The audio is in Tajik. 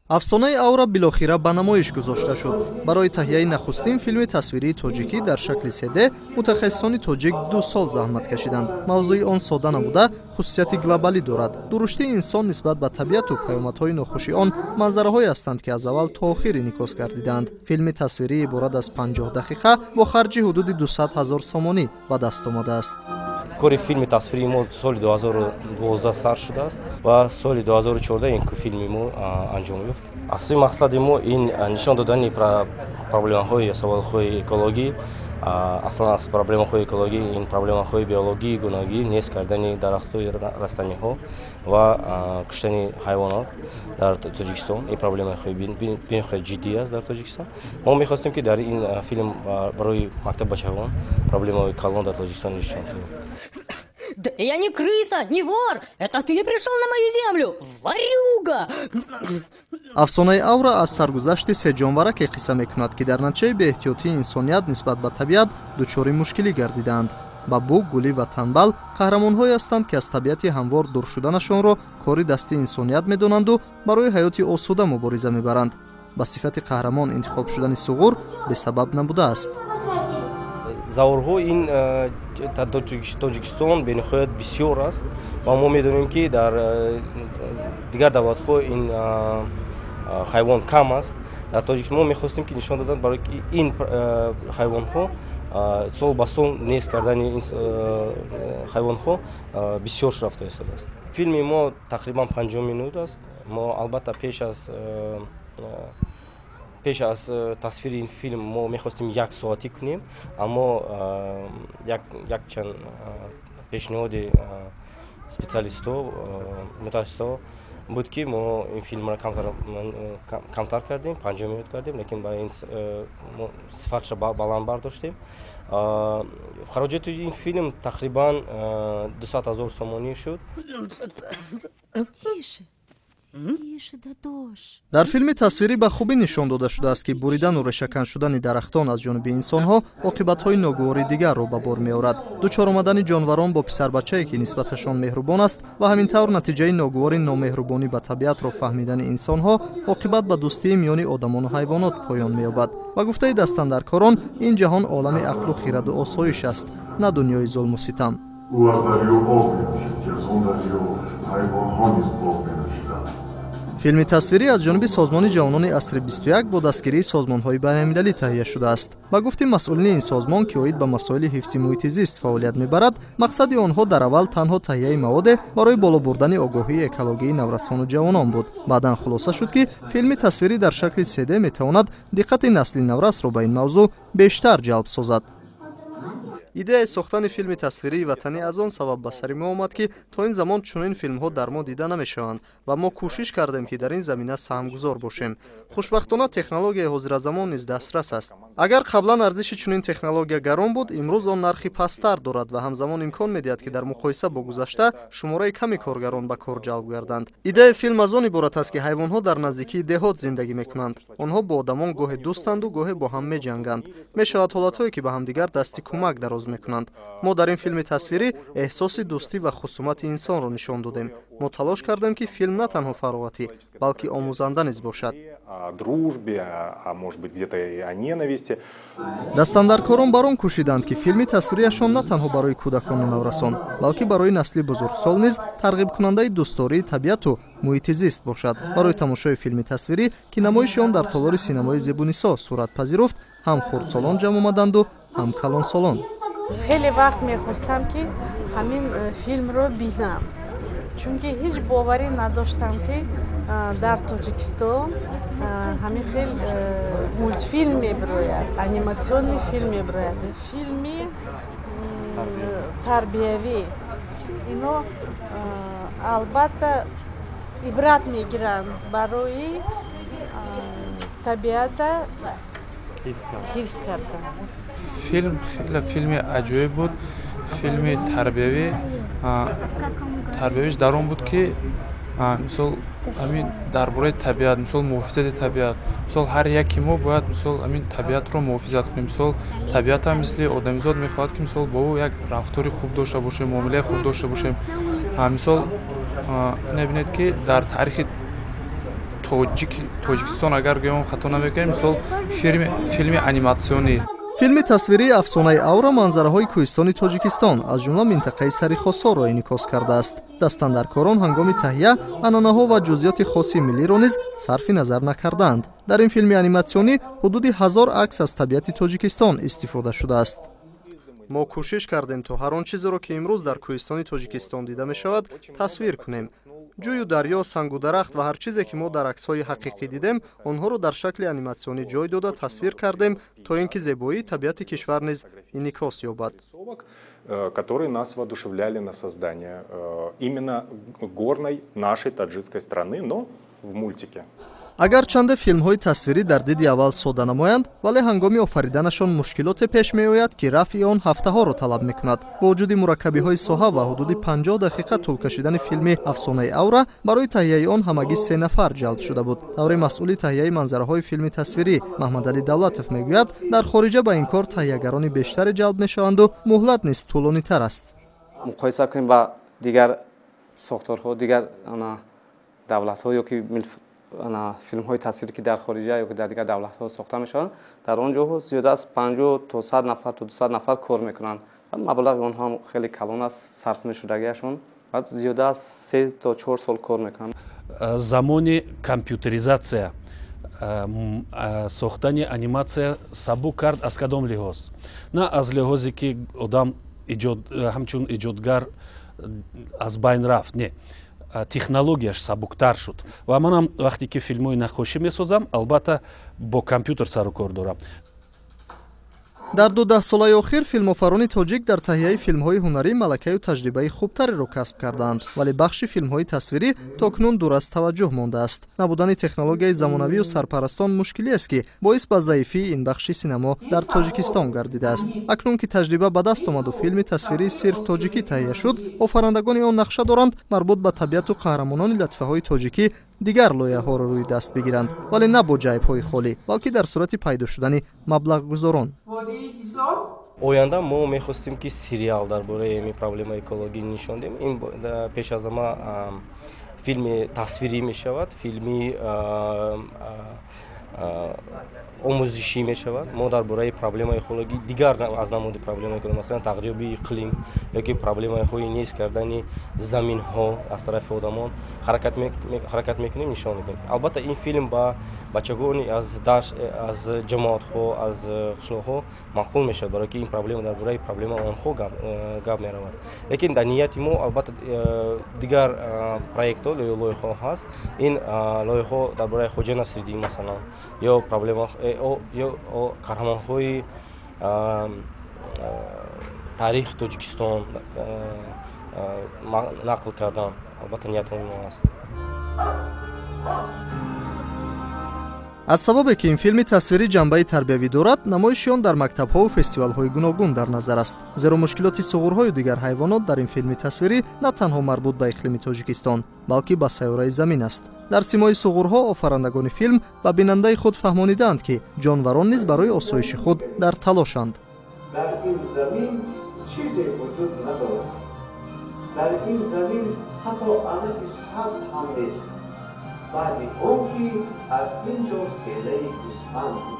Афсонаи Авра билохира ба намоиш гузошта шуд. Барои таҳияи нахустин филми тасвирии тоҷикӣ дар шакли 3D мутахассисони тоҷик 2 сол заҳмат кашиданд. Мавзӯи он сода набуда, хусусияти глобалӣ дорад. Дуруштии инсон нисбат ба табиату паёмадҳои нохуши он манзараҳое ҳастанд, ки аз аввал то охир инъикос гардидаанд. Филми тасвирӣ иборат аз 50 дақиқа бо харҷи ҳудуди 200 ҳазор сомонӣ ба даст омадааст. Кори филми тасвирии мо соли 2012 сар шудааст ва соли 2014 ин филми мо анҷом ёфт. Асосии мақсади мо ин нишон додани проблемаҳои, саволҳои экологӣ, аслан аз проблемаҳои экологӣ, ин проблемаҳои биологии гуногӣ, нест кардани дарахтҳои растаниҳо ва куштани ҳайвонот дар Тоҷикистон. Ин проблемаҳои бениҳоят ҷиддӣ аст дар Тоҷикистон. Мо мехостем, ки дар ин филм барои мактаббачагон проблемаҳои калон дар Тоҷикистон нишон диҳем. Да я не крыса, не вор! Это ты пришел на мою землю! Ворюга! Афсонаи Авра аз саргузашти се ҷонвараке қисса мекунад, ки дар натиҷаи беэҳтиётии инсоният нисбат ба табиат дучори мушкилӣ гардидаанд. Бабу, Гулӣ ва Танбал қаҳрамонҳое ҳастанд, ки аз табиати ҳамвор дур шуданашонро кори дасти инсоният медонанду барои ҳаёти осуда мубориза мебаранд. Ба сифати қаҳрамон интихоб шудани суғур бесабаб набудааст. Заворҳо ин дар Тоҷикистон бениҳоят бисёр аст ва мо медонем, ки дар дигар давлатҳо ин ҳайвон кам аст. Дар Тоҷикистон мо мехостем, ки нишон додан, барои ки ин ҳайвонҳо сол ба сол нест кардани ин ҳайвонҳо бисёр рафта истодааст. Филми мо тақрибан 50 минут аст. Мо албатта пеш аз тасвири ин филм мо мехостем як соатӣ кунем, аммо якчанд пешниҳоди специалистҳо, мутахассисҳо буд, ки мо ин филмро камтар кардем, 50 минут кардем, лекин ба ин сифатша баланд бардоштем. Хароҷоти ин филм тақрибан 200 000 сомонӣ шуд. Тише, тише, Дадош. Дар филми тасвирӣ ба хубӣ нишон дода шудааст, ки буридану решакан шудани дарахтон аз ҷониби инсонҳо оқибатҳои ногувори дигарро ба бор меорад. Дучор омадани ҷонварон бо писарбачае, ки нисбаташон меҳрубон аст, ва ҳамин тавр натиҷаи ногувори номеҳрубонӣ ба табиатро фаҳмидани инсонҳо оқибат ба дӯстии миёни одамону ҳайвонот поён меёбад. Ба гуфтаи дастандаркорон, ин ҷаҳон олами ақлу хираду осоиш аст, на дунёи зулму ситам. Ӯ аз дарё об менӯшид, ки аз он дарё ҳайвонҳо низ об менӯшиданд. Филми тасвирӣ аз ҷониби Созмони ҷавонони асри 21 бо дастгирии созмонҳои байналмилалӣ таҳия шудааст. Ба гуфти масъулини ин созмон, ки оид ба масоили ҳифзи муҳити зист фаъолият мебарад, мақсади онҳо дар аввал танҳо таҳияи маводе барои боло бурдани огоҳии экологии наврасону ҷавонон буд. Баъдан хулоса шуд, ки филми тасвирӣ дар шакли 3D метавонад диққати насли наврасро ба ин мавзӯъ бештар ҷалб созад. Идеяи сохтани филми тасвирии ватанӣ аз он сабаб ба сари мо омад, ки то ин замон чунин филмҳо дар мо дида намешаванд ва мо кӯшиш кардем, ки дар ин замина саҳмгузор бошем. Хушбахтона, технологияи ҳозиразамон низ дастрас аст. Агар қаблан арзиши чунин технология гарон буд, имрӯз он нархи пасттар дорад ва ҳамзамон имкон медиҳад, ки дар муқоиса бо гузашта шумораи ками коргарон ба кор ҷалб гарданд. Идеяи филм аз он иборат аст, ки ҳайвонҳо дар наздикии деҳот зиндагӣ мекунанд. Онҳо бо одамон гоҳе дӯстанду гоҳе бо ҳам меҷанганд. Мешавад ҳолатҳое, ки ба ҳамдигар дасти кӯмак дароз мекунанд. Мо дар ин филми тасвирӣ эҳсоси дӯстӣ ва хусумати инсонро нишон додем. Мо талош кардем, ки филм на танҳо фароғатӣ, балки омӯзанда низ бошад. О дружбе, а может быть, где-то и о ненависти. Дастандаркорон бар он кӯшиданд, ки филми тасвирияшон на танҳо барои кӯдакону наврасон, балки барои насли бузургсол низ тарғибкунандаи дӯстдории табиату муҳити зист бошад. Барои тамошои филми тасвирӣ, ки намоиши он дар толори синамои Зебунисо сурат пазируфт, ҳам хурдсолон ҷамъ омаданду ҳам калонсолон. Хеле вақт мехостам, ки ҳамин филмро бинам, чунки ҳеҷ боварӣ надоштам, ки дар Тоҷикистон ҳамин хел мультфилм мебирояд, анимационный филм мебирояд, филми тарбиявӣ. Ино албатта ибрат мегиранд барои табиата ҳифз кардан. Филм хеле филми аҷоиб буд, филми тарбиявӣ. Тарбиявиш дар он буд, ки мисол ҳамин дар бораи табиат, мисол муҳофизати табиат, мисол ҳар яке мо бояд мисол ҳамин табиатро муҳофизат кунем. Мисол табиатам мисли одамизод мехоҳад, ки мисол бо ӯ як рафтори хуб дошта бошем, муомилаи хуб дошта бошем. Мисол мебинед, ки дар таърихи Тоҷикистон агар гӯем хато намекунем, мисол филми аниматсионӣ. Филми тасвирии «Афсонаи Авра» манзараҳои кӯҳистони Тоҷикистон, аз ҷумла минтақаи Сарихосорро инъикос кардааст. Дастандаркорон ҳангоми таҳия анъанаҳо ва ҷузъиёти хоси миллиро низ сарфи назар накардаанд. Дар ин филми аниматсионӣ ҳудуди 1000 акс аз табиати Тоҷикистон истифода шудааст. Мо кӯшиш кардем, то ҳар он чизеро, ки имрӯз дар кӯҳистони Тоҷикистон дида мешавад, тасвир кунем. Ҷӯю дарё, сангу дарахт ва ҳар чизе, ки мо дар аксҳои ҳақиқӣ дидем, онҳоро дар шакли аниматсионӣ ҷой дода тасвир кардем, то ин ки зебоии табиати кишвар низ инъикос ёбад. Которые нас воодушевляли на создание именно горной нашей таджикской страны, но в мультике. Агарчанде филмҳои тасвирӣ дар диди аввал сода намоянд, вале ҳангоми офариданашон мушкилоте пеш меояд, ки рафъи он ҳафтаҳоро талаб мекунад. Бо вуҷуди мураккабиҳои соҳа ва ҳудуди 50 дақиқа тӯл кашидани филми «Афсонаи Авра», барои таҳияи он ҳамагӣ се нафар ҷалб шуда буд. Тавре масъули таҳияи манзараҳои филми тасвирӣ Маҳмадалӣ Давлатов мегӯяд, дар хориҷа ба ин кор таҳиягарони бештаре ҷалб мешаванду муҳлат низ тӯлонитар аст. Муқоиса кунем ба дигар сохторҳо, дигар давлатҳо ё ки филмҳои тасвирӣ, ки дар хориҷа ё ки дар дигар давлатҳо сохта мешаванд, дар он ҷоҳо зиёда аз 50 то 100 нафар то 200 нафар кор мекунанд. Маблағи онҳо ҳам хеле калон аст, сарф мешудагиашон, баъд зиёда аз 3 то 4 сол кор мекунанд. Замони компютеризатсия сохтани аниматсия сабук кард. Аз кадом лиҳоз? На аз лиҳозе ки одам ҳамчун иҷодгар аз байн рафт, не, технологияш сабуктар шуд. Ва манам вақте ки филмҳои наққошӣ месозам, албатта, бо компютер сару кор дорам. Дар ду даҳсолаи охир филмофарони тоҷик дар таҳияи филмҳои ҳунарӣ малакаю таҷрибаи хубтареро касб кардаанд, вале бахши филмҳои тасвирӣ то кунун дур аз таваҷҷӯҳ мондааст. Набудани технологияи замонавию сарпарастон мушкилиест, ки боис ба заифии ин бахши синамо дар Тоҷикистон гардидааст. Акнун ки таҷриба ба даст омаду филми тасвирии сирф тоҷикӣ таҳия шуд, офарандагони он нақша доранд марбут ба табиату қаҳрамонони латифаҳои тоҷикӣ дигар лоиҳаҳоро рӯи даст бигиранд, вале на бо ҷайбҳои холӣ, балки дар сурати пайдо шудани маблағгузорон. Оянда мо мехостем, ки сериал дар бораи ин проблемаи экологӣ нишон диҳем. Ин пеш аз ҳама филми тасвирӣ мешавад, филми омӯзишӣ мешавад. Мо дар бораи проблемаи экологӣ, дигар аз намуди проблемаи экологӣ, масалан тағйирёбии иқлим ёки проблемаҳои нест кардани заминҳо аз тарафи одамон ҳаракат мекунем, нишон медиҳем. Албатта, ин филм ба бачагони аз дашт, аз ҷамоатҳо, аз қишлоқҳо маъқул мешавад, барое ки ин проблема дар бораи проблема онҳо гап меравад. Лекин дар нияти мо, албатта, дигар проектҳо, лоиҳаҳо ҳаст. Ин лоиҳаҳо дар бораи Хоҷа Насриддин, масалан, ё проблема ё қаҳрамонҳои таърихи Тоҷикистон нақл кардан, албатта, ниятҳои мо аст. Аз сабабе ки ин филми тасвирӣ ҷанбаи тарбиявӣ дорад, намоиши он дар мактабҳову фестивалҳои гуногун дар назар аст, зеро мушкилоти суғурҳою дигар ҳайвонот дар ин филми тасвирӣ на танҳо марбут ба иқлими Тоҷикистон, балки ба сайёраи Замин аст. Дар симои суғурҳо офарандагони филм ба бинандаи худ фаҳмонидаанд, ки ҷонварон низ барои осоиши худ дар талошанд. Дар ин замин чизе вуҷуд надорад, дар ин замин ҳатто алафи сабз ҳам нест, баъди он ки аз ин ҷо селаи гӯсфанд гузашт.